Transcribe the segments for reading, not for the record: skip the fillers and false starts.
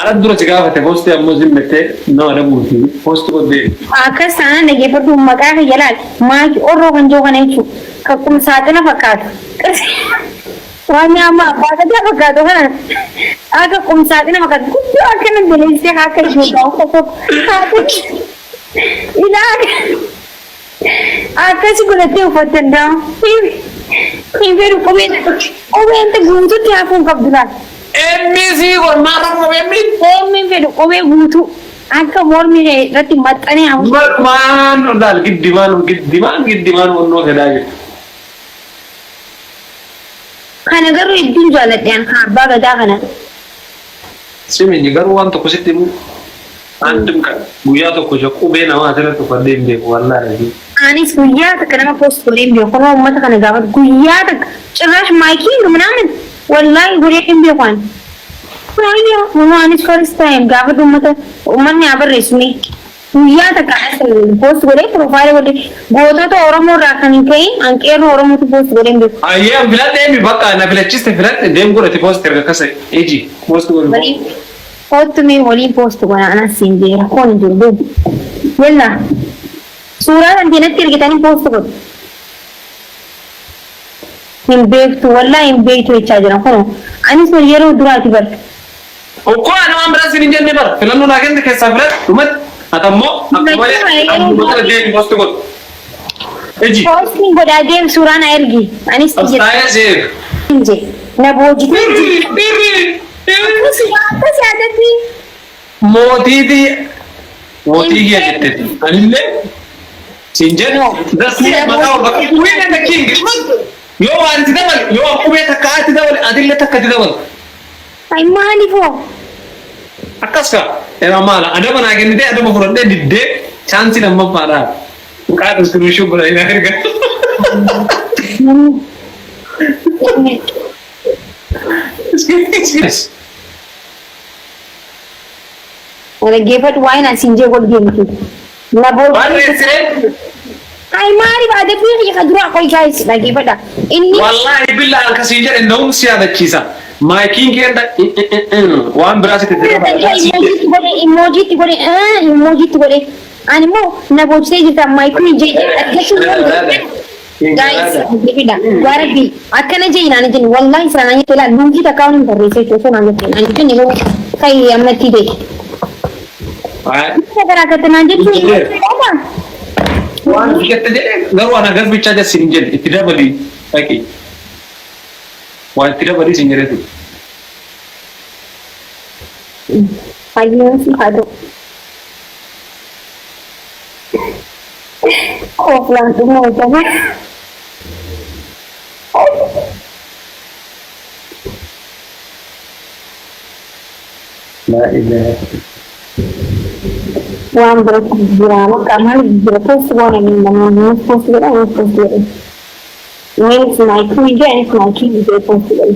Anatu dura si gaafate posti ammoo zimmettee nama dhabuuti posti godhee. Akkas taanaan dhaggeeffadhu maqaa kiyya laal maaki orroo kan jiru kana jechuudha. Kan qum saaxina fakkaatu. Waan amma abbaa gadaa fakkaatu kana akka qum saaxina fakkaatu guddoo akkana daleessee akka ijoollee tokko tokko ilaa akkasi godhattee uffattan daa. Hin fedhu qubeen qubeen guututti hafuu hin qabdu laal. MBC gormaa tokko MBC. Hin fedhu qubee guutuu akka mormi kee irratti maxxanee hafu. Maal laal giddimaan giddimaan giddimaan onnoo fedhaa jirtu. Kana garuu hedduun jaaladhe an kan abbaa gadaa kana. Siminyi garuu waan tokko sitti himu አንድም ቀን guyyaa tokko isa qubee namaa asirratti uffadhee hin beeku wallaahi. Anis guyyaa takka nama post godhee hin beeku. Kunoo uummata kana gaafatu guyyaa takka ጭራሽ ማይኪንግ ምናምን ወላሂ godhee hin beeku ani. Kunoo anis first time gaafadhu uummata uummanni haa barreessu mee. Guyyaa takka as post godhee profile godhee gootota Oromoo irraa kan hin ka'in an qeerroo Oromootu post godhee hin beeku. Ayyee an filadhee mi bakka na filachiste filadhe deem godhati post erga kasa iji post godhu. Waliin kottu mee waliin post godha anas siin jee rakkoon hin jiru deemu. Yalla suuraa kan natti ergitanii post godhu. Hin beektu wallaahi hin beektu jechaa jiran kunoo anis yeroo duraati bar. Okkoo ani waan biraa siin hin jenne bara filannoo naa kenne keessaa filadhu dhumatti ati ammoo akka malee ammuma deemi post godhu. Iji. Postiin godhaa deem suuraa na ergi. Anis Astaayee seef. jee na boojitee Irri irri. Akkas yaadatti. Mootiiti mootii kiyya jetteeti. Anillee siin jedhu dasni maqaa ol bakka queen and the king. Yoo waan itti dabale yoo qubee takka itti dabale atillee takka itti dabale. Ay maaliifoo? Akkas ka era maala adaba naa kennitee adaba fudhadhee diddee chaansii lammaffaadhaa. Maqaa distribution godhanii naa erga. Excuse. Dhaggeeffadhu waa'een asiin jee godhu deemtu. Na boojitee. Barreessee Ay maaliif adabbii kiyya ka duraa qoy guys dhaggeeffadha. Inni Wallaahi billaa akkasii jedhe nda'uun si yaadachiisa. Maayikiin keenya waan biraa sitti emojiitti godhe emojiitti godhe emojiitti godhe ani immoo na boojitee jirta maayikii jee dhaggeeffachuu Guys, dhaggeeffadha. Dhugaa rabbii akkana jee naan jenni wallahi sila naan jette laal lunkii takka waan hin barreesse jechuudha osoo naan jette naan jenne yeroo kai ammatti ta'e. Gara akkatti naan jechuun Waan jette jedhe garuu ana garbichaa jessin hin jedhe itti dabalii dhaqi. Waan itti dabalii sin jedhetu. Fayyaan si haa ta'u. Kooflaan dhuma hojjama. Laa ilaaha. Waan biratti jira bakka maal jira post goona namoonni post godha waan post godha. Innis maayikii ijaa innis maayikii ijaa post godha.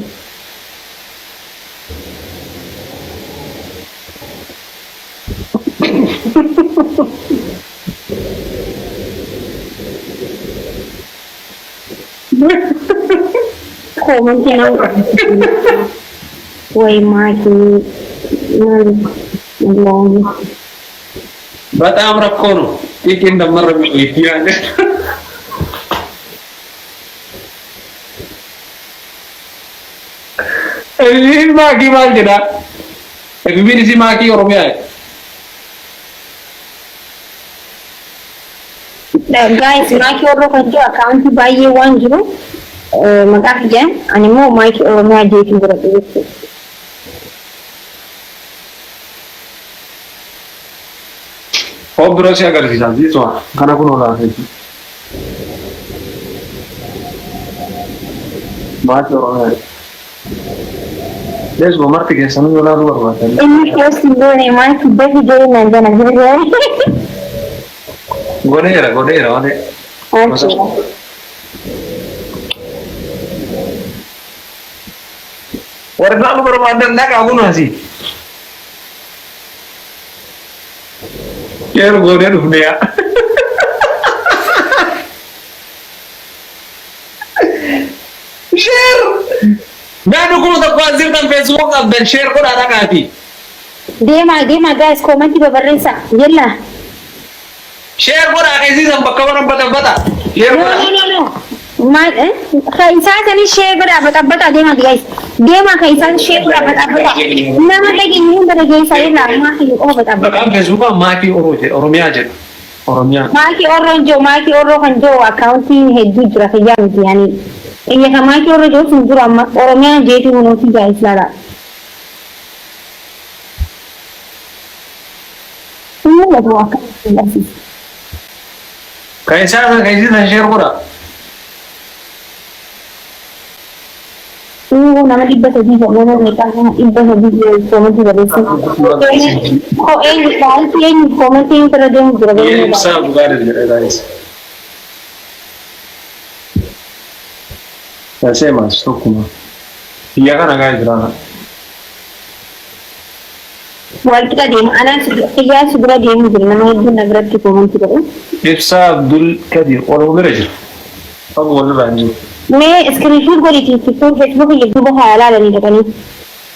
Koomantii nama way maakii maal Allah. በጣም rakkoo ነው. Xiiqiin dammarra miidhagdi yaade. Ebibiin maakii maal jedhaa? Ebibiin isii maakii Oromiyaa. Guys, maakii Oromoo kan jiru akkaawuntii baay'ee waan jiru maqaa kiyyaan ani immoo maakii Oromiyaa jeetiin godhadhe jechuudha. Hoo biroo si agarsiisa. Ziisuma kana kun olaa jechuudha. Maakii Oromiyaa. Leesuma marti keessanuu yoo laaluu barbaadan. Inni post hin goone maakii dafi jedhe naan jana jirre. Godheera godheera malee. Okay. Warri laaluu barbaadan dhaqaa kun asii. Share goonee dhufne yaa. Share! Naannoo 1000 as jirtan Facebook qabdan share godhaa dhaqaati. Deemaa deemaa guys, comment babarreessaa. Yalla. Share godhaa keessisan bakka baran batabbata. Share No, godhaa. no, no, no. Maal eh? Kan isaa sanii share godhaa baxabbataa deemaa guys. Deemaa kan isaa share godhaa baxabbataa. Nama dhageenye hunda dhageessaa yalla maakii qofa baxabbataa. Maqaan Feesbuukaa Maakii Oroo jedha. Oromiyaa jedha. Oromiyaa. Maakii Orroon jiru, Maakii Orroo kan jiru akkaawuntiin hedduu jira kiyyaa miti yani. Iyya kan Maakii Orroo jiru sun jiru amma Oromiyaan jeetii hunuutii guys laala. Hin mul'atu akkaawuntiin agarsiisa. Kan isaa san keessisan share godhaa. Inni nama 300 nama meeqaa nama 300 comment barreessan. Ko eenyu baay'ee eenyu comment irra deemu jira garuu. Ibsaa Abdulqaadir jedha guys. Taseemas tokkuma. Biyya kana guys jira. Wal qixa deemu anaan xiyyaan si bira deemu jira nama hedduun na biratti comment godhu. Ibsaa Abdul Kadir waluma bira jira. Fagoo walirraa hin jiru. Mee screenshot godhiitii TikTok Facebook duuba haa ilaalanii dhaqanii.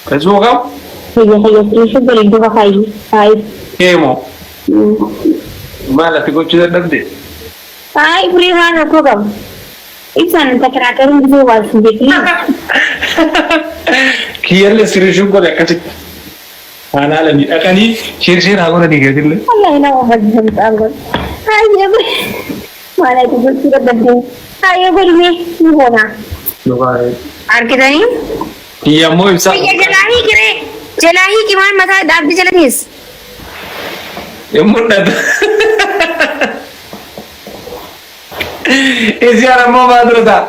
Facebook kam? Kiyya kiyya screenshot godhi duuba kaayi kaayi. Keemoo. Maal ati gochuu dadhabde? Ay firii maan rakkoo qaba. Ibsaan takaraakaruun gisee waa si beekni. Kiyyallee screenshot godhe akkasitti. Haa ilaalanii dhaqanii share share haa godhanii keetillee. Wallahi nama fadhisan mucaan kun. Hayyee godhi. Maal ati gochuu dadhabdee. Hayyee godhi mee ni goona. Argitanii? Kiyya ammoo ibsaa. Kiyya jalaa hiikiree. Jalaa hiiki maal mataa dhaabbii jala teesse. Hin mul'atu. Isiyaan ammoo maal dura ta'a?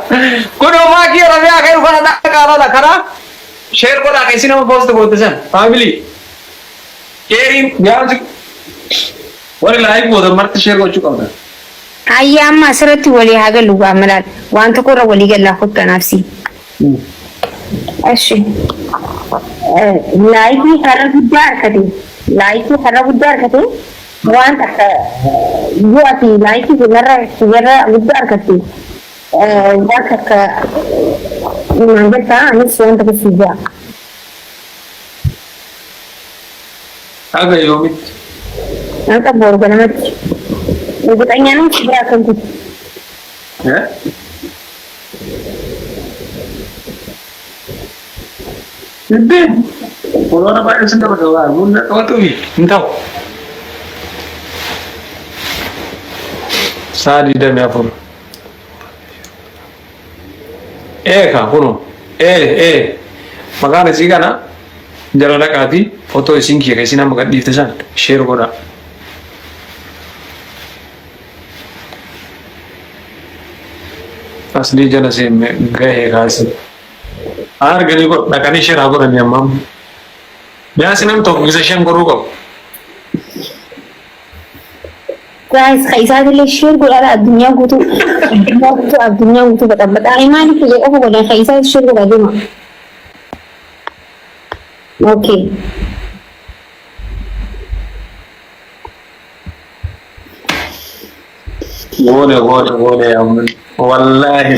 Kunoo Maakii Oromiyaa kan kana dhaqaa laala karaa share godhaa kan isin nama post goote san family. Shareiin yaansi warri like gootan marti share gochuu qabdan. Hayyee amma asirratti walii haa gallu gaa malaal waan tokko irra walii gallaa kottu anaaf si. Eshi. Like har'a guddaa argate. Like har'a guddaa argate. Waan takka yoo ati like narra kiyyarra guddaa argatte waan takka naan jettaa anis waan takka si jaa. Haga yoomitti? Nan qabu boru ganamatti. እርግጠኛ ነኝ si bira akkan kutu. Eh? Iddee Corona baay'ee sin dabarsa waa mun qabatuufi hin ta'u. Sa'a 24. Ee ka kuno ee ee maqaan isii kana jala dhaqaatii footoo isiin kiyya kan isiin amma gadhiifte san share godhaa. Aslii jala seenne gahee kaase. Arganii godhu dhaqanii share haa godhanii amma. Biyaansi nam tokko gisa shan godhuu qabu. Guys, ka isaatillee share godhaa addunyaa guutuu addunyaa guutuu addunyaa guutuu baxabbaxaa. Ani maaliif kiyya qofa godhan ka isaa share godhaa deema. Okay. Goone goone goone yaa wallahi.